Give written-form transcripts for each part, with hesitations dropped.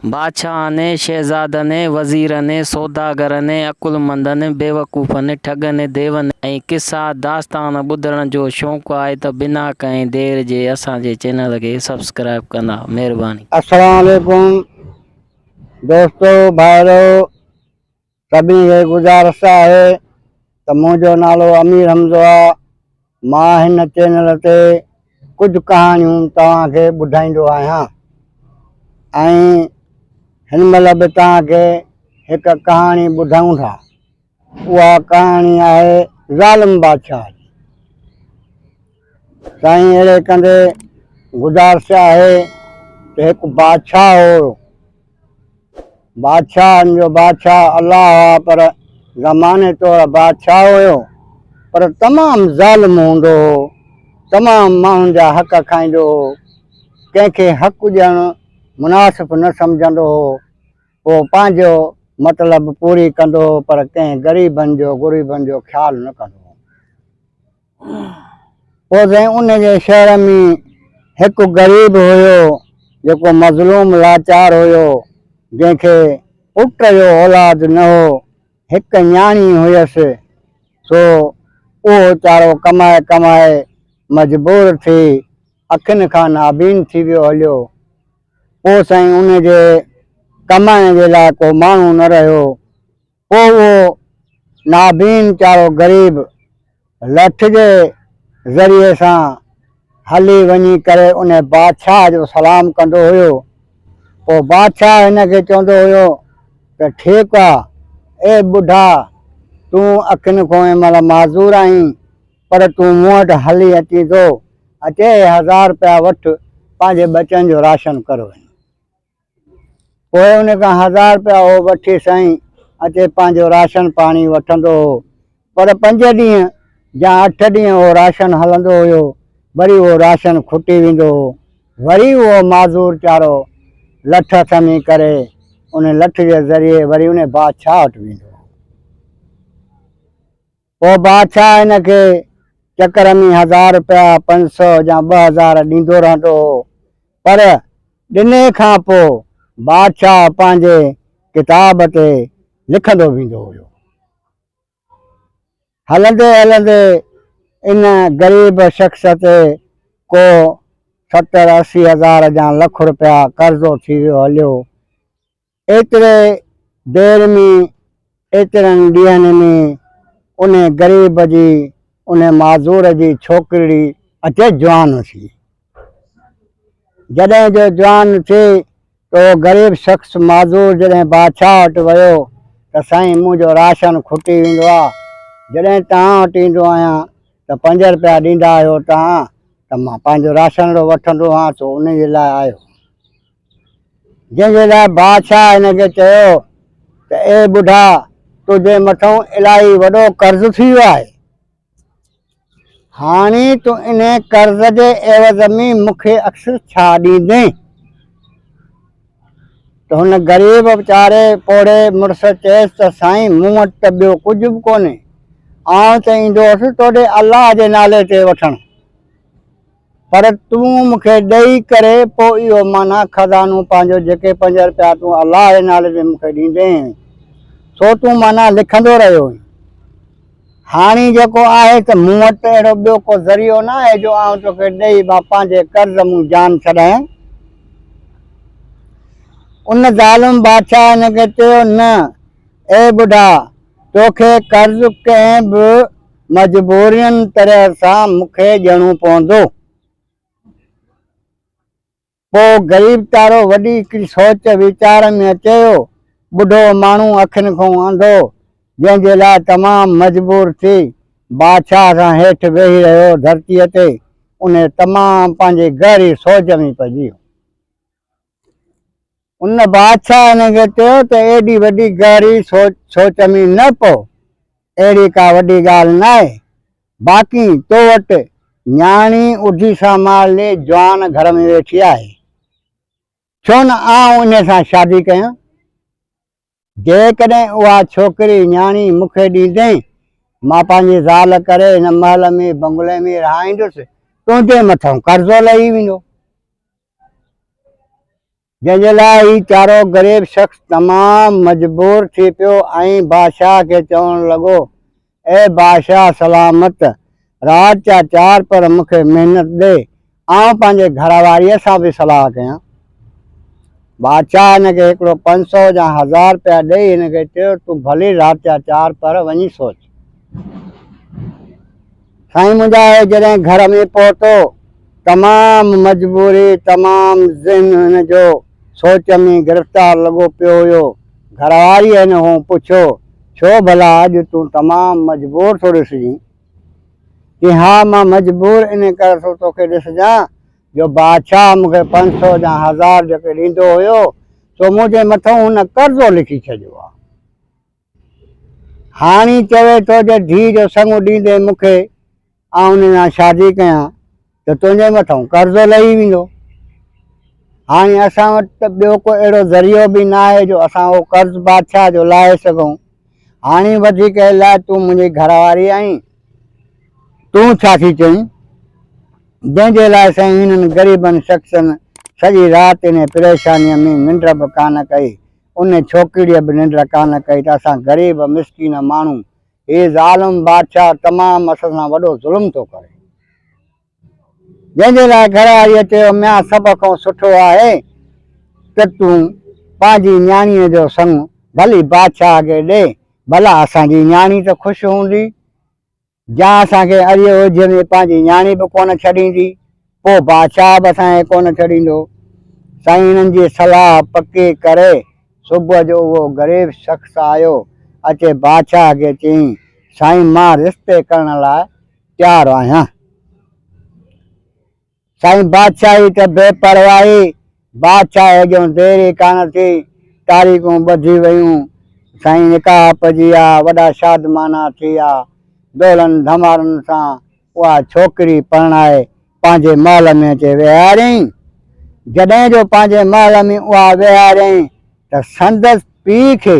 بادشاهن، شهزادن، وزيرن، سوداگرن، عقلمندن، بيوقوفن، ٺڳن، ديون ۽ قصا داستان ٻڌڻ جو شوق آهي ته بنا ڪنهن دير جي اسان جي چينل کي سبسڪرائب ڪندا. مهرباني. السلام عليڪم دوستو ڀائرو سڀني کي گذارش آهي ته منهنجو نالو امير حمزو آ مان هن چينل تي ڪجهه ڪهاڻيون توهان کي ٻڌائيندو آهيان ۽ هن مهل به توهان کي هڪ ڪهاڻي ٻڌايون ٿا اها ڪهاڻي آهي ظالم بادشاهه جي سائين اهڙي ڪندي گذارش آهي ته هڪ بادشاهه هو بادشاهن جو بادشاهه الله آ پر زماني طور بادشاهه هيو پر تمام ظالم هوندو هو تمام ماڻهن جا حق کائيندو هو ڪنهن کي حق ڏيڻ مناسب نه سمجهندو هو پوء پنهنجو مطلب پوري ڪندو هو پر ڪنهن غريبن جو غريبن جو خيال نه ڪندو هو. پوء سائين ان جي شهر ۾ هڪ غريب هيو جيڪو مظلوم لاچار هيو جنهن کي پٽ جو اولاد نه هو هڪ نياڻي هيس سو اهو ويچارو ڪمائي ڪمائي مجبور ٿي اکين کان نابين ٿي ويو هليو پوء سائين ان جي ڪمائڻ جي لاء ڪو ماڻهو نه رهيو پوء اهو نابين چارو غريب لٺ جي ذريعي سان هلي وڃي ڪري ان بادشاهه جو سلام ڪندو هيو. پوء بادشاهه هن کي چوندو هيو ته ٺيڪ آ اي ٻڍا تون اکين کان هن مهل معذور آهين پر تون مون وٽ هلي اچين ٿو، اچي هي هزار رپيا وٺ پنهنجي ٻچن جو راشن ڪر وڃ. پوء ان کان هزار رپيا هو وٺي سائين اچي پنهنجو راشن پاڻي وٺندو هو پر پنج ڏينهن يا اٺ ڏينهن اهو راشن هلندو هيو وري اهو راشن کٽي ويندو هو وري اهو معذور چارو لٺ هٿ ۾ ڪري ان لٺ جي ذريعي وري ان بادشاهه وٽ ويندو هو. پوء بادشاهه هن کي چڪر ۾ هزار رپيا، 500 يا 2000 ڏيندو رهندو هو، پر ڏني کان پوء بادشاهه پنهنجي ڪتاب تي لکندو ويندو هيو. هلندي هلندي ان غريب شخص تي ڪو ستر 80 هزار يا لک رپيا قرضو ٿي ويو هليو. ايتري دير ۾ ايترن ڏينهن ۾ انهي غريب جي انهي معذور جي ڇوڪرڙي اچي جوان ٿي. جڏهن جو جوان ٿي ته اهو غريب شخص معذور جڏهن بادشاهه وٽ ويو ته سائين منهنجو راشن کٽي ويندو آ جڏهن توهان وٽ ايندو آهيان ته پنج رپيا ڏيندا آهيو توهان ته مان پنهنجو راشنڙو وٺندو هان سو انهي جي لاء آيو. جنهن جي لاء بادشاهه هن کي چيو ته اي ٻڍا، تنهنجي مٿئون الاهي وڏو قرض ٿي ويو آهي. هاڻي تون انهي قرض جي عيوض ۾ مون کي اڪثر ڇا ڏيندين؟ ته هن غريب ويچاري پوڙهي مڙس چيس ته سائين مون وٽ ته ٻيو ڪجهه به ڪونهي، آئون ته ايندو هوس توڏي الله جي نالي تي وٺڻ. پر تون مون کي ڏئي ڪري پوء اهو معنيٰ خزانو پنهنجو جيڪي پنج رپيا تون الله جي نالي تي مون کي ڏيندين سو تون معنيٰ لکندو رهيو هئين. هاڻي جيڪو آهي ته مون وٽ ته اهڙو ٻيو ڪو ذريعو نه آهي جو آئون توکي ڏئي مان پنهنجي قرض مون جان ڇڏايان. ان ظالم بادشاهه هن کي چيو، نه اي ٻڍا، توکي قرض ڪنهن به مجبورين طرح سان مون کي ڏيڻو پوندو. پوء غريب تارو وڏي هڪڙي سوچ ويچار ۾ اچي ويو. ٻڍو ماڻهو اکين کان انڌو، جنهن جي لاء تمام مجبور ٿي بادشاهه سان هيٺ ويهي رهيو ڌرتيء تي، انهيء تمام پنهنجي گهري سوچ ۾ پئجي ويو. ان بادشاهه هن کي چيو ته ايڏي وڏي گهري سوچ ۾ نه پئو، اهڙي ڪا وڏي ڳالهه ناهي، باقي تو وٽ نياڻي اڍي سامالي جوان گهر ۾ ويٺي آهي، ڇو نه آئون انهي سان شادي ڪيان؟ جيڪڏهن اها ڇوڪري نياڻي مون کي ڏيندين، مان پنهنجي زال ڪري هن محل ۾ بنگلي ۾ رهائيندس، تنهنجي مٿئون قرضو لهي ويندو. جنهن جي لاء هي چارو غريب شخص تمام مجبور ٿي پيو ۽ بادشاهه کي چوڻ لڳو، اي بادشاهه سلامت! رات جا چار پهر مون کي محنت ڏي، آئون پنهنجي گهر واريء سان به صلاح ڪيان. بادشاهه هن کي هڪڙو 500 يا هزار رپيا ڏئي هن کي چيو، تون ڀلي رات جا چار پهر وڃي سوچ. سائين منهنجا هي جڏهن گهر ۾ پهتو، تمام مجبوري، تمام ذهن هن جو سوچ ۾ گرفتار لڳو پيو هيو. گهرواريء هن کان پڇيو، ڇو ڀلا اڄ تون تمام مجبور ٿو ڏسجين؟ چيائين، ها مان مجبور ان ڪري ٿو توکي ڏسجان جو بادشاهه مون کي 500 يا هزار جيڪي ڏيندو هيو، سو منهنجي مٿئون هن قرضو لکي ڇڏيو آهي. هاڻي چوي ٿو جي ڌيء جو سڱ ڏيندين مون کي، آئون ان سان شادي ڪيان ته تنهنجي مٿئون قرضو لهي ويندو. هاڻي اسان وٽ ته ٻيو ڪو اهڙو ذريعو به نه آهي جو اسان اهو قرض بادشاهه جو لاهي سگهون. هاڻي وڌيڪ الائي تون منهنجي گهر واري آهين، تون ڇا ٿي چئين؟ جنهن جي لاء سائين هنن غريبن شخصن سڄي رات انهي پريشانيء ۾ ننڊ به ڪانه ڪئي. ان ڇوڪريء به ننڊ ڪانه ڪئي ته اسان غريب مسڪين ماڻهو، هي ظالم بادشاهه تمام اسان سان وڏو ظلم ٿو ڪري. جنهن جي لاء گهر واريء چيو، ميان سڀ کان سٺو آهي ته تون پنهنجي نياڻيء جو سڱ ڀلي بادشاهه کي ڏي، ڀلا اسان جي نياڻي ته خوش هوندي. جا اسان کي اريء اوجهه ۾ پنهنجي نياڻي به ڪونه ڇڏيندي، پوء بادشاهه به اسان کي ڪونه ڇڏيندو. سائين هنن جي صلاح پڪي ڪري صبح جو اهو غريب شخص آيو، اچي بادشاهه کي چيائين، سائين مان رشتي ڪرڻ لاء تيار آهيان. سائين بادشاهي ته بي پرواهي، بادشاهه اڳيون دير ئي ڪانه ٿي، تاريخون ٻڌي ويون، سائين نڪاح پئجي ويا، وڏا شادمانا ٿي ويا، دولن ڌمارن سان اها ڇوڪري پرڻائي پنهنجي محل ۾ اچي ويهاريائين. جڏهن جو پنهنجي محل ۾ اها ويهاريائين ته سندس پيء کي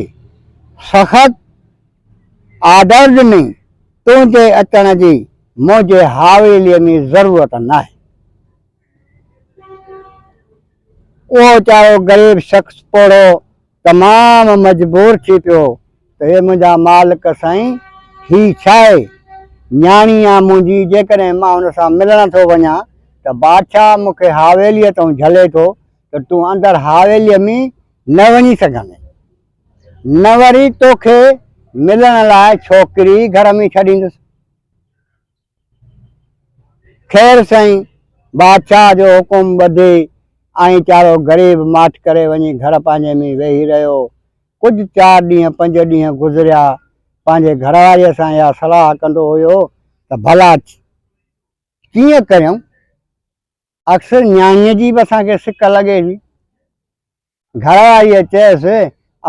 سخت آرڊر ڏنائين، تنهنجي اچڻ جي منهنجي حاويليء ۾ ضرورت ناهي. اهو ويچارو غريب شخص پوڙهو تمام مجبور ٿي پيو ته اي منهنجا مالڪ سائين، هي ڇاهي؟ نياڻي آ منهنجي، جيڪڏهن مان هن سان ملڻ ٿو وڃان ته بادشاهه مون کي حاويليء تان جهلي ٿو ته تون اندر حاويليء ۾ نه وڃي سگهندين. نه وري توکي ملڻ لاء ڇوڪري گهر ۾ ڇڏيندس. خير سائين، بادشاهه جو حڪم ٻڌي ۽ چارو غريب ماٺ ڪري وڃي گهر پنهنجي ۾ ويهي رهيو. ڪجهه چار ڏينهن پنج ڏينهن گذريا. پنهنجي گهر واريء سان اها صلاح ڪندو هيو ته ڀلا ڪيئن ڪريون؟ اڪثر نياڻيء جي به اسان کي سڪ لڳي ٿي. گهر واريء چيس،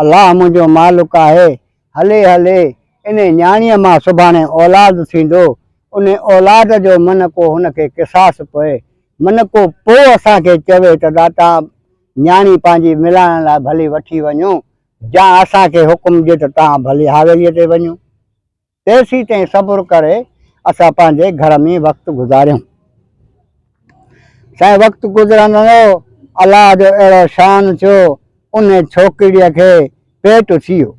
الله منهنجو مالڪ آهي، هلي هلي انهي نياڻيء مان سڀاڻي اولاد ٿيندو، انهي اولاد جو من ڪو هن کي قصاص پوي، من ڪو پوء اسان کي چوي ته داتا نياڻي پنهنجي ملائڻ لاء ڀلي وٺي وڃو، جا اسان کي حڪم ڏي ته توهان ڀلي حاويليء تي وڃو. تيسيتائين صبر ڪري اسان پنهنجي گهر ۾ وقت گذاريون. سائين وقت گذرندو الله جو اهڙو شان ٿيو انهي ڇوڪريء کي پيٽ ٿي ويو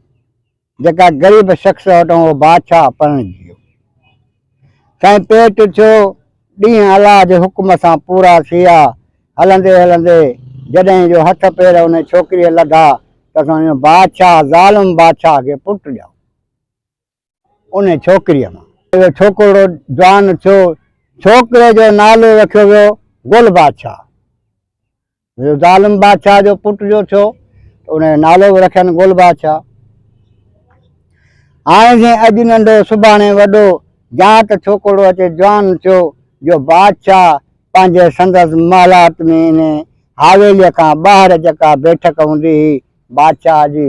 جيڪا غريب شخص وٽان اهو بادشاهه پرڻجي ويو. سائين پيٽ ٿيو ڏينهن الله جي حڪم سان پورا ٿي ويا. هلندي هلندي جڏهن جو هٿ پير انهي ڇوڪريء لڌا ته اسان بادشاهه ظالم بادشاهه کي پٽ ڄائو. ان ڇوڪريء مان. اهو ڇوڪرڙو جوان ٿيو. ڇوڪري جو نالو رکيو ويو گل بادشاهه. اهو ظالم بادشاهه جو پٽ جو ٿيو ته ان جو نالو به رکين گل بادشاهه. هاڻي جيئن اڄ ننڍو سڀاڻي وڏو، جا ته ڇوڪرڙو اچي جوان ٿيو جو بادشاهه پنهنجي سندس محلات ۾ انهي حاويليء کان ٻاهر جيڪا بيٺڪ هوندي هئي بادشاهه جي،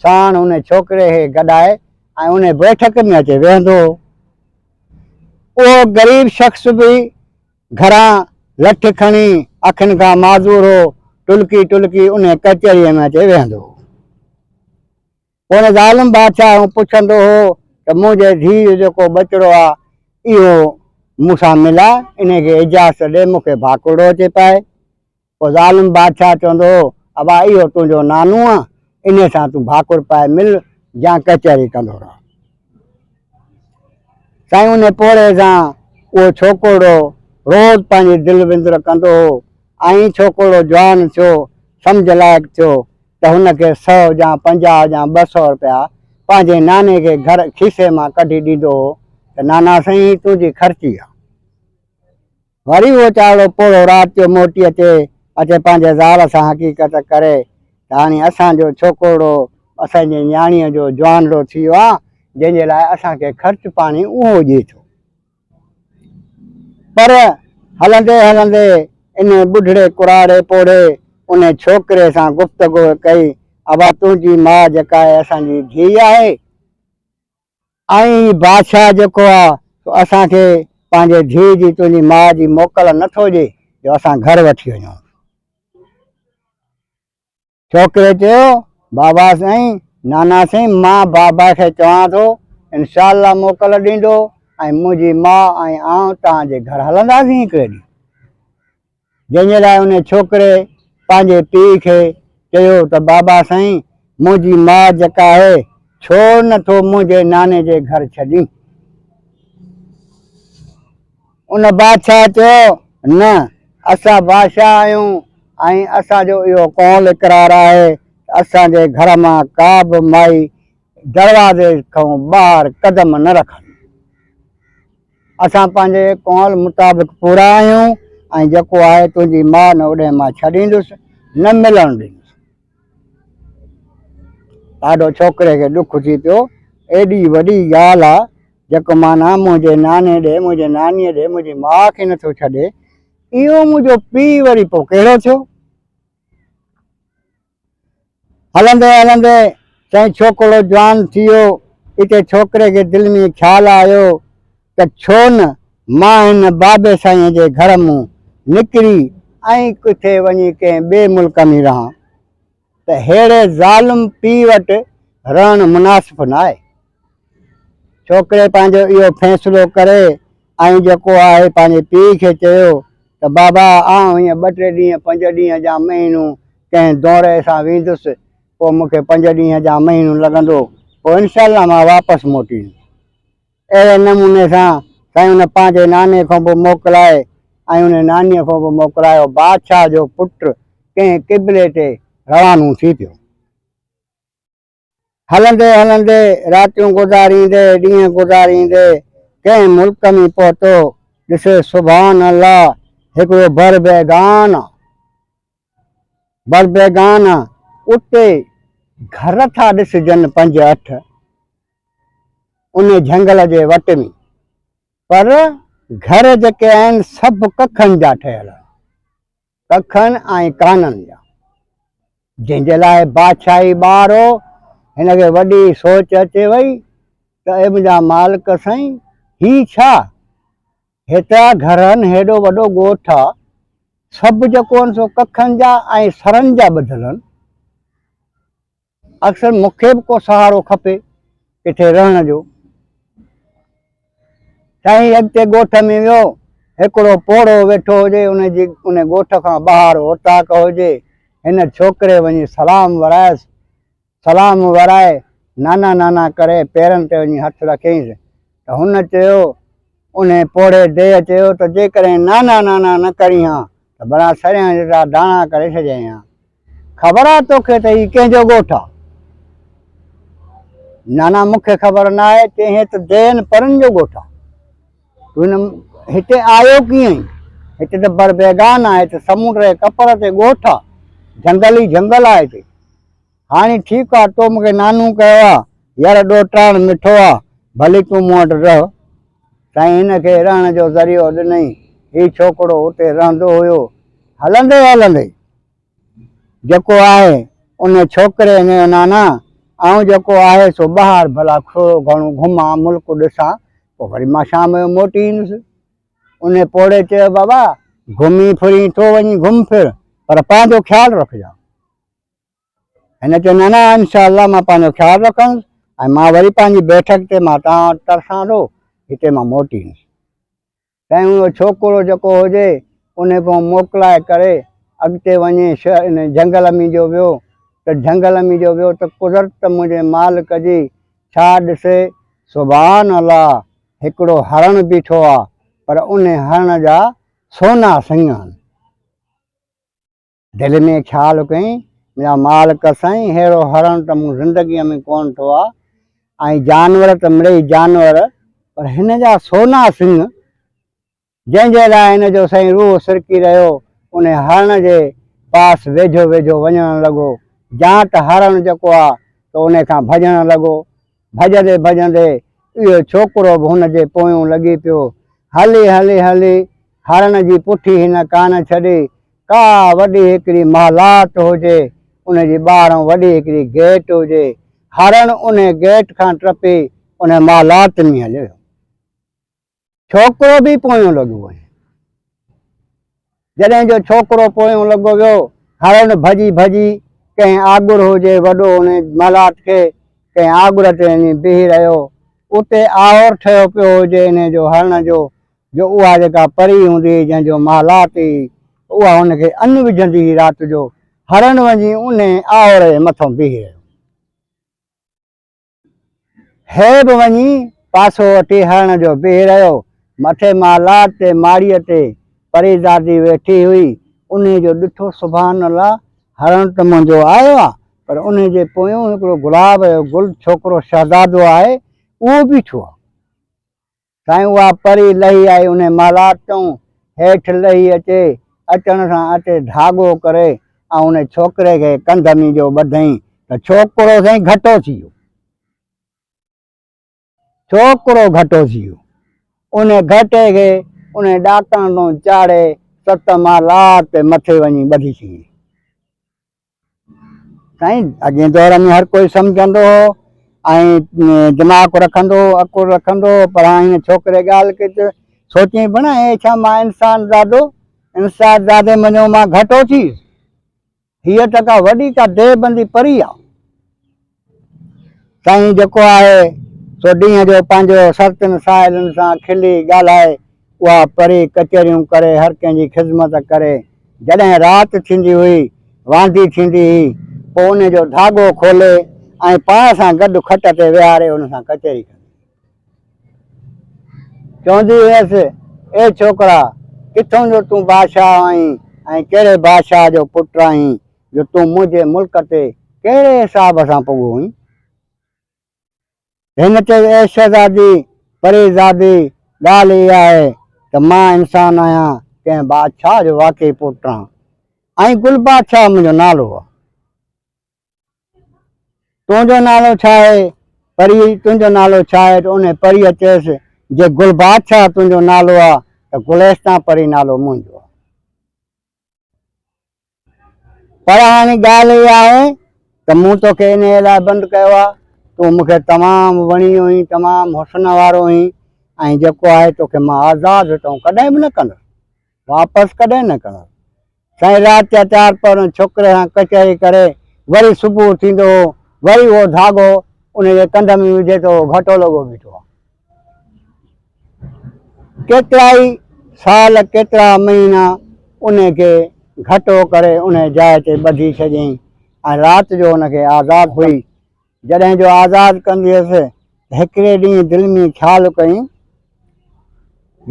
ساڻ ان ڇوڪري کي گڏائي ۽ ان بيٺڪ ۾ اچي ويهندو هو. اهو غريب شخص به گهران لٺ کڻي اکين کان معذور هو، ٽلڪي ٽلڪي ان ڪچهريء ۾ اچي ويهندو هو. پوء ان ظالم بادشاهه کان پڇندو هو ته منهنجي ڌيء جو جيڪو ٻچڙو آ، اهو مون سان ملاء، انهي کي اجازت ڏي مون کي ڀاڪرڙو اچي پائي. پوء ظالم بادشاهه چوندو هو، ابا اهو تنهنجو نانو آ، انهي سان تون ڀاڪر پائي مل يا ڪچهري ڪندو رهه. سائين انهي پوڙهي سان اهو ڇوڪرڙو روز پنهنجي دل وندر ڪندو هو ۽ ڇوڪرڙو جوان ٿيو، سمجهه لائق ٿيو ته هن کي سئو يا 50 يا 200 رپيا پنهنجي ناني کي گهر کيسي مان ڪڍي ڏيندو هو ته نانا سائين هي تنهنجي خرچي آ. وري اهو چاڙهو پوڙهو رات جو موٽي اچي، اچي پنهنجي زال سان حقيقت ڪري ته هاڻي اسان جو ڇوڪرڙو اسان جي نياڻيء جو جوانڙو ٿي ويو آ، جنهن جي لاء اسان کي خرچ پاڻي اهو ڏئي ٿو. پر هلندي هلندي انهي ٻڍڙي ڪراڙي پوڙهي انهي ڇوڪري سان گفتگو ڪئي، ابا تنهنجي ماء جيڪا آهي اسان جي ڌيء آهي، ۽ هي بادشاهه جيڪو آ سو اسان کي پنهنجي ڌيء جي تنهنجي ماء جي موڪل نه ٿو ڏئي جو اسان گهر وٺي وڃون. ڇوڪري چيو، بابا سائين، نانا سائين مان بابا کي چوان ٿو انشاء الله موڪل ڏيندو ۽ منهنجي ماء ۽ آئون توهان جي گهر هلنداسين هڪڙي ڏينهن. جنهن جي لاء ان ڇوڪري پنهنجي پيء کي چيو ته بابا سائين منهنجي ماء جيڪا آهي ڇو نه ٿو منهنجي ناني جي گهر ڇڏين. ان بادشاهه چيو نه اسان بادشاهه آهيون ۽ اسان جو اهو قول اقرار آهي ته اسان جي گهر مان ڪا به مائي دروازي کان ٻاهر قدم نه رکندي. اسان پنهنجي قول مطابق پورا آهيون ۽ جيڪو آهي تنهنجي ماء نه اڏهين مان ڇڏيندس نه ملڻ ڏيندس. ڏاڍو ڇوڪري کي ڏک ٿي پيو، ايڏي وڏي ڳالهه آ جيڪو معنيٰ منهنجي ناني ڏي، منهنجي نانيء ڏي، منهنجي ماء کي نٿو ڇڏي، اهو منهنجو پيء وري پوء ڪهڙو ٿيو؟ هلندي هلندي سائين ڇوڪرو جوان ٿي ويو. اتي ڇوڪري کي دل ۾ خيال آيو ته ڇو نه مان هن بابي سائينء جي گهر مون نڪري ۽ ڪٿي وڃي ڪنهن ٻئي ملڪ ۾ رهان ته ههڙي ظالم پيء وٽ رهڻ مناسب ناهي. ڇوڪري پنهنجو اهو فيصلو ڪري ۽ جيڪو آهي پنهنجي پيء کي چيو ته بابا آئون هيئن ٻه ٽي ڏينهن پنج ڏينهن جا مهينو ڪنهن دوري سان ويندس پوء مون کي پنج ڏينهن جا مهينو لڳندو پوء انشاء الله مان واپس موٽي ايندس. اهڙي نموني سان سائين ان پنهنجي ناني کان به موڪلائي ۽ ان نانيء کان به موڪلايو بادشاهه جو پٽ ڪنهن قبلي تي روانو ٿي پيو. هلندي هلندي، راتيون گذاريندي، ڏينهن گذاريندي، ڪنهن ملڪ ۾ پهتو، ڏسي سبحان الله هڪڙو بر بيگان آ، بر بيگان آ، اتي گهر ٿا ڏسجن پنج اٺ، ان جهنگل جي وٽ ۾، پر گهر جيڪي آهن سڀ ڪکن جا ٺهيل آهن. ڪکن ۽ ڪانن جا، جنهن جي لاء بادشاهي ٻار هو، هن کي وڏي سوچ اچي وئي ته اي منهنجا مالڪ سائين، هي ڇا؟ هيترا گهر آهن، هيڏو وڏو ڳوٺ آ، سڀ جيڪو آهن سو ڪکن جا ۽ سرن جا ٻڌل آهن. اڪثر مون کي به ڪو سهارو کپي ڪٿي رهڻ جو. سائين اڳتي ڳوٺ ۾ ويو، هڪڙو پوڙهو ويٺو هجي، ان جي ان ڳوٺ کان ٻاهر اوطاق هجي، هن ڇوڪري وڃي سلام ورايس، سلام ورائي نانا نانا ڪري پيرن تي وڃي هٿ رکيائينس ته هن چيو، انهي پوڙهي ديهه چيو ته جيڪڏهن نانا نانا نه ڪرين ها ته ڀلا سريان جيترا داڻا ڪري ڇڏيائين ها. خبر آ توکي ته هي ڪنهن جو ڳوٺ آ؟ نانا مون کي خبر نه آهي. چيائين هي ته ديهن پرن جو ڳوٺ آ. تون هن هتي آيو ڪيئن؟ هتي ته بر بيگان آ، هتي سمنڊ جي ڪپر تي ڳوٺ آ، جهنگل ئي جهنگل آ هتي. هاڻي ٺيڪ آ، تو مون کي نانو ڪيو آ، يار ڏوهٽاڻ مٺو آ، ڀلي تون مون وٽ رهه. سائين هن کي رهڻ جو ذريعو ڏنئي. هي ڇوڪرو اتي رهندو هيو. هلندي هلندي جيڪو آهي ان ڇوڪري چيو نانا آئون جيڪو آهي سو ٻاهر ڀلا ٿورو گهڻو گهمان ملڪ ڏسان پوء وري مان شام جو موٽي ايندس. ان پوڙهي چيو بابا گهمي ڦرين ٿو وڃين گهم ڦر پر پنهنجو خيال رکجان. هن چيو نانا انشاء الله مان پنهنجو خيال رکندس ۽ مان وري پنهنجي بيٺڪ تي مان توهان وٽ ترسان ٿو هتي مان موٽي ايندس. تنهن اهو ڇوڪرو جيڪو هجي ان کان موڪلائي ڪري اڳتي وڃي شهر ان جهنگل ۾ جو ويو ته جهنگل ۾ جو ويو ته قدرت منهنجي مالڪ جي ڇا ڏسي سبحان الله هڪڙو هرڻ بيٺو آ پر ان هرڻ جا سونا سڱ آهن. دل ۾ خيال ڪيائين، منهنجا مالڪ سائين ههڙو هرڻ ته مون زندگيء ۾ ڪونه ڏٺو آ ۽ جانور ته مڙئي جانور پر هن جا سونا سڱ جنهن جي لاء هن جو سائين روح سرڪي رهيو، ان هرڻ جي پاس ويجهو ويجهو وڃڻ لڳو. جان ته هرڻ جيڪو آ ته ان کان ڀڄڻ لڳو. ڀڄندي ڀڄندي اهو ڇوڪرو به هن جي پويون لڳي پيو. هلي هلي هلي هرڻ جي پٺي هن ڪانه ڇڏي. ڪا وڏي هڪڙي محلات هجي، ان جي ٻاهرئون وڏي هڪڙي گيٽ هجي. هرڻ ان گيٽ کان ٽپي ان محلات ۾ هليو ويو. ڇوڪرو به پويون لڳو وڃي. جڏهن جو ڇوڪرو پويون لڳو ويو، هرڻ ڀڄي ڀڄي ڪنهن آڳر هجي وڏو ان محلات کي ڪنهن آڳر تي وڃي بيهي رهيو. اتي آهور ٺهيو پيو هجي انهي جو هرڻ جو، جو اها جيڪا پري هوندي هئي جنهن جو محلات هئي، اها هن کي ان وجهندي هئي رات جو. هرڻ وڃي انهي آهور جي مٿان بيهي رهيو. هي به وڃي پاسو وٺي هرڻ جو بيهي رهيو. مٿي محلات تي ماڙيء تي پريزادي ويٺي هئي. انهيء جو ڏٺو سبحان الله! هرڻ ته منهنجو آيو آ، پر انهيء جي پويون هڪڙو گلاب جو گل ڇوڪرو شهزادو آهي، اهو بيٺو آ. سائين اها پري لهي آئي انهي محلات تئون هيٺ لهي اچي، اچڻ سان اچي ڌاڳو ڪري ۽ انهي ڇوڪري کي ڪنڌ ۾ جو ٻڌئين ته ڇوڪرو سائين گهٽو ٿي ويو. ڇوڪرو گهٽو ٿي ويو. انهي گهٽي کي انهي ڏاڪڻ تون چاڙهي ست محلات تي مٿي وڃي ٻڌي ڇڏيائين. سائين اڳئين دور ۾ هر ڪوئي سمجهندو هو ۽ دماغ رکندو هو عقل رکندو هو پر هاڻي هن ڇوڪري ڳالهه ڪئي ته سوچيائين بڻا هي ڇا مان انسان زادو انسان زادي منجهون مان گهٽو ٿيس هيء ته ڪا وڏي ڪا ديوبندي پري آ سائين جيڪو آهي سو ڏينهن جو پنهنجو سرتين ساهيلين سان کلي ڳالهائي اها پري ڪچهريون ڪري هر ڪنهن جي خذمت ڪري جڏهن رات ٿيندي هئي واندي ٿيندي هئي پوء ان جو ڌاڳو کولي ۽ پاڻ سان گڏ کٽ تي ويهاري ان سان ڪچهري ڪندي هئي. چوندي هيس اي ڇوڪرا ڪٿون جو تون بادشاهه آهين ۽ ڪهڙي بادشاهه جو پٽ آهين جو تون منهنجي ملڪ تي ڪهڙي حساب سان پڳو هئين؟ هن چيو، اي شهزادي، پريزادي، ڳالهه اها آهي ته مان انسان آهيان، ڪنهن بادشاهه جو واقعي پٽ آهيان ۽ گل بادشاهه منهنجو نالو آهي. تنهنجو نالو ڇا آهي؟ پري، تنهنجو نالو ڇا آهي؟ ته انهيء پريء چيس، جي گل بادشاهه تنهنجو نالو آهي ته گلستان پري نالو منهنجو آهي. پر هاڻي ڳالهه اها آهي ته مون توکي انهيء لاء بند ڪيو آهي، تون مون کي تمام وڻيو آهين، تمام حسن وارو آهين ۽ جيڪو آهي توکي مان آزاد هتان ڪڏهن به نه ڪندس، واپس ڪڏهن نه ڪندس. سائين رات جا چار پهر ان ڇوڪري سان ڪچهري ڪري وري صبح ٿيندو هو، وري اهو ڌاڳو ان جي ڪنڌ ۾ وجهي ته اهو گهٽو لڳو بيٺو آهي. ڪيترائي سال ڪيترا مهينا انهي کي گهٽو ڪري انهي جاء تي ٻڌي ڇڏيائين ۽ رات جو ان کي آزاد هئي جڏهن جو آزاد ڪندي هيس ته هڪڙي ڏينهن دل ۾ خيال ڪيائين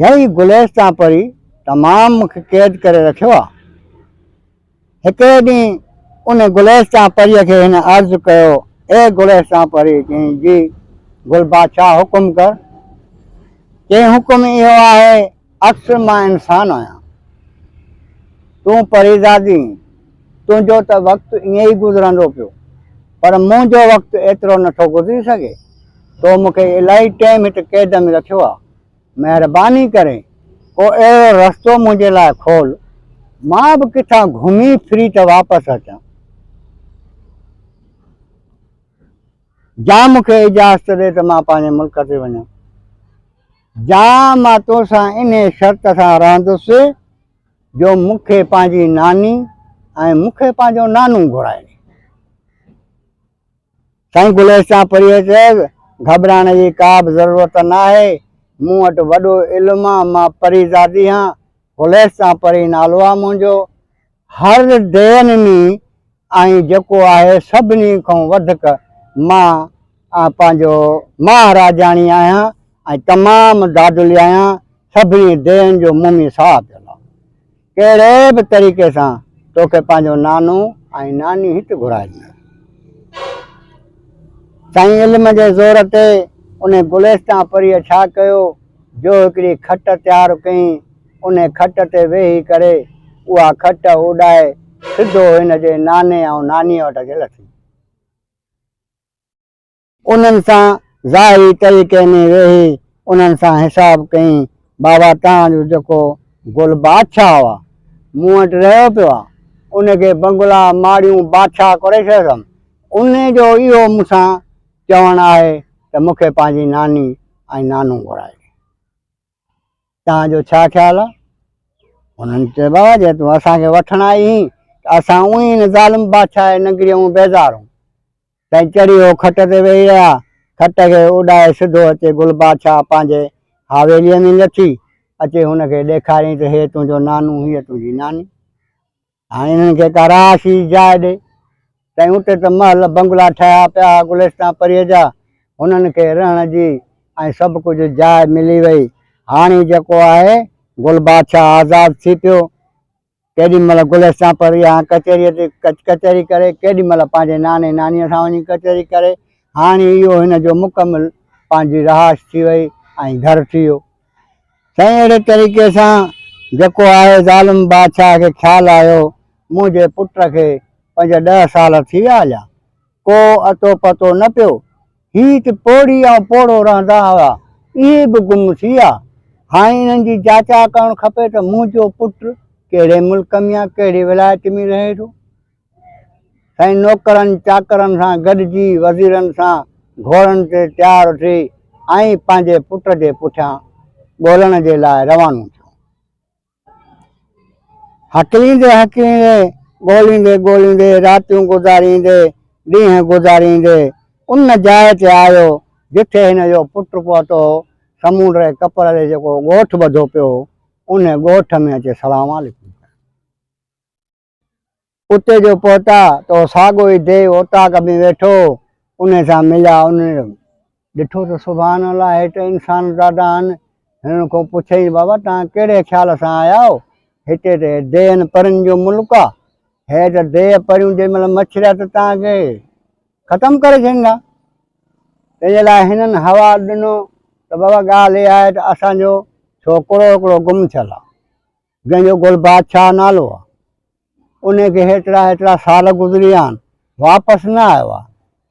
يا هي گلستان پري تمام مون کي قيد ڪري رکيو آهي هڪڙي ڏينهن ان گلستان پريء کي هن عرض ڪيو، اي گلستان پري! چيائين، جي گل بادشاهه حڪم ڪر. چيائين، حڪم اهو آهي، اصل مان انسان آهيان، تون پريزادي آهين، تنهنجو ته وقت ائين ئي گذرندو پيو، پر منهنجو وقت ايترو نٿو گذري سگهي، تو مون کي الاهي ٽيم هت قيد ۾ رکيو آهي، مهرباني ڪري ڪو اهڙو رستو منهنجي لاء کول، مان به ڪٿان گهمي ڦري ته واپس اچان. جا مون کي اجازت ڏي ته مان پنهنجي ملڪ تي وڃان. جا مان تو سان انهيء شرط سان رهندس جو مون کي پنهنجي ناني ۽ مون کي پنهنجو نانو گهرائي ڏي. سائين گلستان پريء چيس، گهٻرائڻ جي ڪا به ضرورت ناهي، مون وٽ وڏو علم آ، مان پريزادي هان، گلستان پري نالو آ منهنجو. هر دين ۾ ۽ جيڪو آهي سڀني کان وڌڪ مان پنهنجو مهاراجاڻي آهيان ۽ تمام دادلي آهيان، سڀني دين جو مون ۾ ساهه پيل آهي. ڪهڙي به طريقي سان توکي پنهنجو نانو ۽ ناني هت گهرائي ڏيندس. سائين علم جي زور تي انهي گلستان پريء ڇا ڪيو جو هڪڙي کٽ تيار ڪيائين، انهي کٽ تي ويهي ڪري اها کٽ اڏائي سڌو هن جي ناني ۽ نانيء وٽ اچي لٿي. انهن سان ظاهري طريقي ۾ ويهي انهن سان حساب ڪيائين، بابا توهان جو جيڪو گل بادشاهه آ، مون وٽ رهيو پيو آ، ان کي بنگلا، ماڙيون، بادشاهه ڪري ڇڏيو اٿم، انهي جو اهو مون سان چوڻ آهي ته مون کي پنهنجي ناني ۽ نانو گهرائي ڏي. توهان جو ڇا خيال آ؟ انهن چيو، بابا جي تون اسان کي وٺڻ آئي هئين ته اسان اونهي هن ظالم بادشاهه جي نگريء مون بيزار هون. تنهن چڙهي هو کٽ تي ويهي رهيا. کٽ کي اڏائي سڌو اچي گل بادشاهه پنهنجي حاويليء ۾ لٿي. اچي هن کي ڏيکاريائين ته هي تنهنجو نانو، هيء تنهنجي ناني. هاڻي انهن کي ڪا رهائشي جاء ڏي. تنهن اتي ته محل بنگلا ٺهيا پيا ها گلستان پريء جا. هنن کي رهڻ جي ۽ سڀ ڪجهه جاء ملي وئي. هاڻي جيڪو آهي گل بادشاهه آزاد ٿي پيو. ڪيڏي مهل گلستان پريء سان ڪچهريء تي ڪچهري ڪري، ڪيڏي مهل پنهنجي ناني نانيء سان وڃي ڪچهري ڪري. هاڻي اهو هن جو مڪمل پنهنجي رهائش ٿي وئي ۽ گهر ٿي ويو. سائين اهڙي طريقي سان جيڪو آهي ظالم بادشاهه کي خيال آيو منهنجي پٽ کي پنج ڏهه سال ٿي ويا هليا ڪو اتو پتو نه پيو هي ته پوڙهي ۽ پوڙهو رهندا هئا اهي به گم ٿي ويا هاڻي انهن جي جاچا ڪرڻ کپي ته منهنجو پٽ ڪهڙي ملڪ ۾ يا ڪهڙي ولايت ۾ رهي ٿو. سائين نوڪرن چاڪرن سان گڏجي وزيرن سان گهوڙن تي تيار ٿي ۽ پنهنجي پٽ جي پٺيان ڳولڻ جي لاء روانو ٿيو. هڪليندي هڪليندي، ڳوليندي ڳوليندي، راتيون گذاريندي، ڏينهن گذاريندي ان جاء تي آيو جتي هن جو پٽ پهتو هو. سمونڊ جي ڪپر تي جيڪو ڳوٺ ٻڌو پيو هو، ان ڳوٺ ۾ اچي سلام عليڪم ڪيو. اتي جو پهتا ته اهو ساڳيو ئي ديو اوطاق ۾ ويٺو هو، انهي سان مليا. انهن ڏٺو ته سبحان الله هي ته انسان زادا آهن. هنن کان پڇيائين بابا توهان ڪهڙي خيال سان آيا آهيو؟ هتي ته ديهن پرين جو ملڪ آهي. هي ته ديهه پريون جنهن مهل مڇريا ته توهان کي ختم ڪري ڇڏيندا. تنهن جي لاء هنن حوال ڏنو ته بابا ڳالهه اها آهي ته اسان جو ڇوڪرو هڪڙو گم ٿيل آهي. جنهن جو گل بادشاهه نالو آ، انهي کي هيترا هيترا سال گذري ويا آهن، واپس نه آيو آ.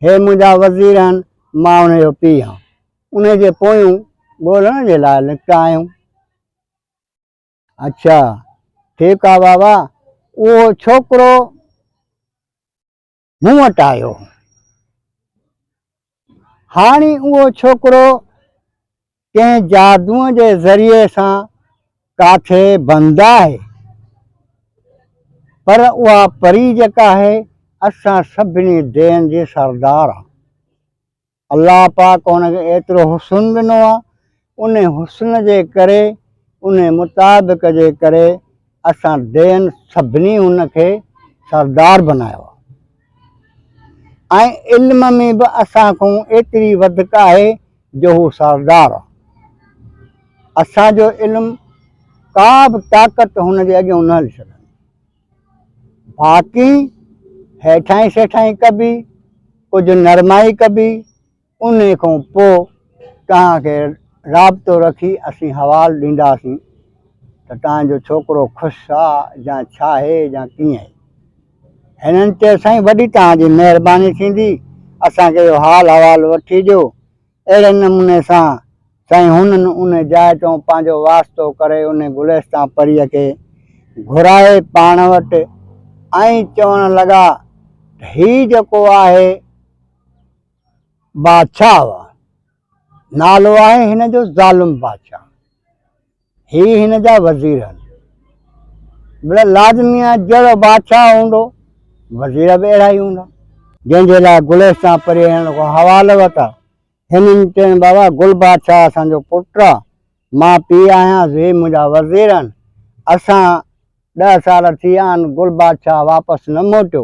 هي منهنجا وزير آهن، مان انهي جو پيء آهيان. انهي جي پويون ڳولڻ جي لاء نڪتا آهيون. اڇا، ٺيڪ آ بابا، اهو ڇوڪرو مون وٽ آيو هو. هاڻي اهو ڇوڪرو ڪنهن جادوء جي ذريعي سان ڪاٿي بند آهي، پر اها پري جيڪا آهي، اسان سڀني دين جي سردار آ. الله پاڪ هن کي ايترو حسن ڏنو آ، ان حسن جي ڪري، ان مطابق جي ڪري اسان دين سڀني هن کي سردار بنايو آ ۽ علم ۾ به اسان کان ايتري وڌڪ آهي جو هو سردار آ. اسان جو علم ڪا به طاقت هن جي اڳيان نه هلي سگهندي. باقي هيٺائين سيٺائين ڪبي، ڪجهه نرمائي ڪبي، انهي کان پوء توهان کي رابطو رکي اسين حوال ڏينداسين ته توهان جو ڇوڪرو خوش آ يا ڇا آهي يا ڪيئن آهي. هنن چيو سائين وڏي توهان جي مهرباني ٿيندي، اسان کي اهو حال احوال وٺي ڏيو. اهڙي نموني سان سائين هنن ان جاء تان پنهنجو واسطو ڪري ان گلستان پريء کي گهرائي پاڻ وٽ ۽ چوڻ لڳا ته هي جيڪو آهي بادشاهه نالو آهي هن جو ظالم بادشاهه هي هن جا وزير آهن بلا لازمي آهي جهڙو بادشاهه هوندو وزير به اهڙا ئي هوندا جنهن جي لاء گلستان پري هن کان حوال ورتا هنن چين بابا گل بادشاهه اسان جو پٽ آ مان پيء آهيان هي منهنجا وزير آهن اسان ڏهه سال ٿي ويا آهن، گل بادشاهه واپس نه موٽيو،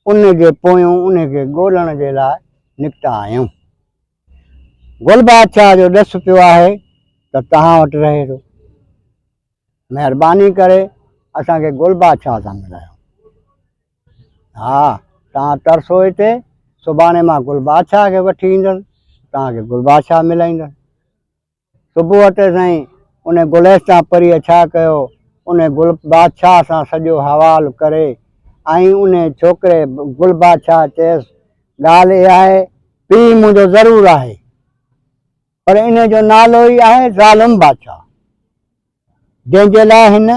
ان جي پويون ان کي ڳولڻ جي لاء نڪتا آهيون. گل بادشاهه جو ڏس پيو آهي ته توهان وٽ رهي ٿو. مهرباني ڪري اسان کي گل بادشاهه سان ملايو. ها، توهان ترسو هتي، سڀاڻي مان گل بادشاهه کي وٺي ايندس، توهان کي گل بادشاهه ملائيندس. صبح تي سائين ان گلستان پريء ڇا ڪيو، ان گل بادشاهه سان سڄو حوال ڪري ۽ ان ڇوڪري گل بادشاهه چيس، ڳالهه اها آهي، پيء منهنجو ضرور آهي، پر ان جو نالو ئي آهي ظالم بادشاهه، جنهن جي لاء هن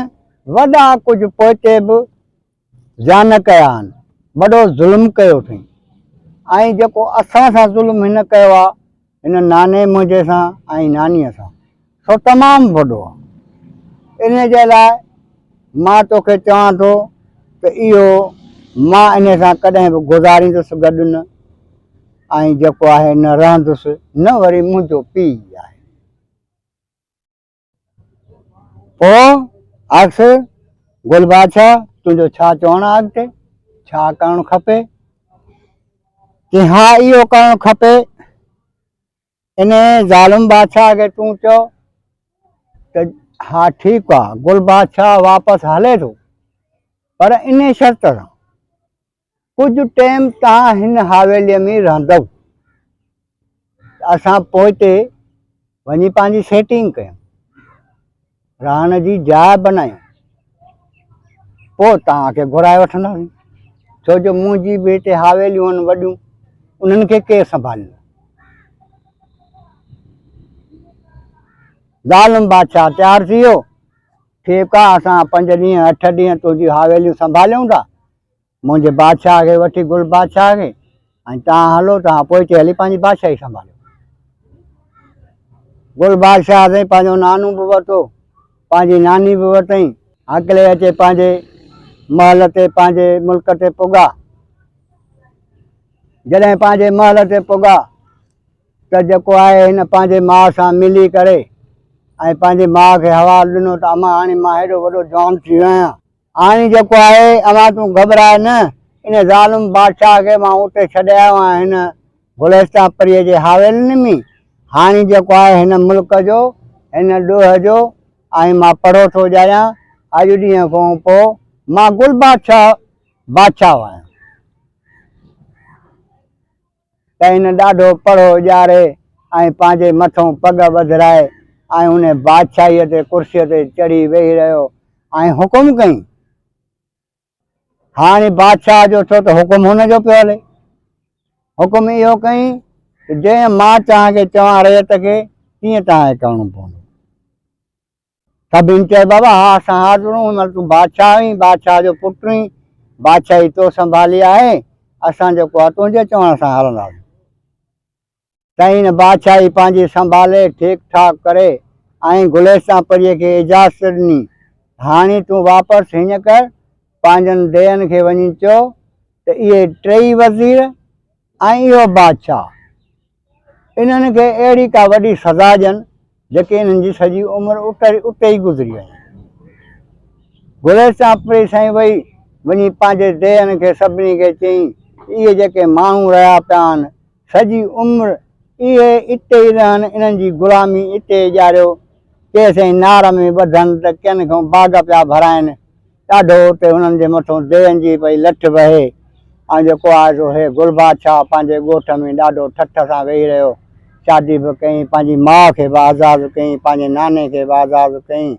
وڏا ڪجهه پوئتي به زيان ڪيا آهن، وڏو ظلم ڪيو اٿئين ۽ جيڪو اسان سان ظلم هن ڪيو آهي، هن ناني منهنجي سان ۽ نانيء سان، سو تمام وڏو آهي. ان جي لاء مان توکي چوان ٿو ته اهو مان ان سان ڪڏهن به گذاريندس گڏ نه ۽ جيڪو آهي نه رهندس نه وري منهنجو پيء ئي آهي. پوء آخر گل بادشاهه تنهنجو ڇا چوڻ آهي اڳتي ڇا ڪرڻ کپي؟ چي ها اهو ڪرڻ کپي ان ظالم بادشاهه کي تون چئو ته ها ٺيڪ آ گل بادشاهه واپس هلي ٿو پر ان شرط سان ڪجهه ٽيم توهان هن حاويليء ۾ رهندؤ ته اسان پوئتي وڃي پنهنجي سيٽنگ ڪيون، رهڻ جي جاء بنايون، پوء توهان کي گهرائي وٺنداسين، ڇو جو منهنجي به هتي حاويليون آهن وڏيون، انهن کي ڪير سنڀاليندو؟ ظالم بادشاهه تيار ٿي ويو، ٺيڪ آ، اسان پنج ڏينهن اٺ ڏينهن تنهنجي حاويليون سنڀاليون ٿا، منهنجي بادشاهه کي وٺي گل بادشاهه کي ۽ توهان هلو توهان پوئتي هلي پنهنجي بادشاهي سنڀاليو. گل بادشاهه سائين پنهنجو نانو به ورتو پنهنجي ناني به ورتائين. هڪلي اچي پنهنجي محل تي پنهنجي ملڪ تي پڳا. جڏهن پنهنجي محل تي پڳا ته جيڪو آهي هن پنهنجي ماء سان ملي ڪري ۽ پنهنجي ماء کي حوال ڏنو ته امان هاڻي مان هيڏو وڏو جوان ٿي ويو آهيان. هاڻي جيڪو آهي اوهان تون گهٻراء نه، ان ظالم بادشاهه کي مان اتي ڇڏي آيو آهيان هن گلستان پريء جي حاويلين ۾، هاڻي جيڪو آهي هن ملڪ جو، هن ڏوهه جو ۽ مان پڙهو ٿو ڄاڻان، اڄ ڏينهن کان پوء مان گل بادشاهه بادشاهه آهيان. ته هن ڏاڍو پڙهو ڄاري ۽ پنهنجي مٿئون پڳ ٻڌرائي ۽ ان بادشاهيء تي ڪرسيء تي چڙهي ويهي رهيو ۽ حڪم ڪيائين. هاڻي بادشاهه جو ٿيو ته حڪم هن جو پيو هلي. حڪم اهو ڪيائين ته جيئن مان توهان کي چوان رعيت کي تيئن توهان کي ڪرڻو پوندو. سڀني چيو، بابا ها اسان حاضر آهيون، مطلب تون بادشاهه آهين، بادشاهه جو پٽ آهين، بادشاهي تو سنڀالي آهي، اسان جيڪو آهي تنهنجي چوڻ سان هلنداسين. تنهن هن بادشاهي پنهنجي سنڀالي ٺيڪ ٺاڪ ڪري ۽ گلستان پريء کي اجازت ڏني ته هاڻي تون واپس هيئن ڪر، پنهنجن ديهن کي وڃي چئو ته اهي ٽيئي وزير ۽ اهو بادشاهه انهن کي اهڙي ڪا وڏي سزا ڏين جيڪي انهن جي سڄي عمر اتي ئي گذري وڃي. گلستان پري سائين وئي وڃي پنهنجي ديهن کي سڀني کي چيائين ته اهي جيڪي ماڻهو رهيا پيا آهن سڄي عمر اهي اتي ئي رهن انهن جي غلامي اتي ئي ڏياريو ڪي سائين نار ۾ ٻڌن ته ڪن کان باغ پيا ڀرائن ڏاڍو اتي هنن جي مٿون ديهن جي پئي لٺ وهي ۽ جيڪو آهي سو هي گل بادشاهه پنهنجي ڳوٺ ۾ ڏاڍو ٺٺ سان ويهي رهيو. شادي به ڪيائين، پنهنجي ماء کي به آزاد ڪيائين، پنهنجي ناني کي به آزاد ڪيائين.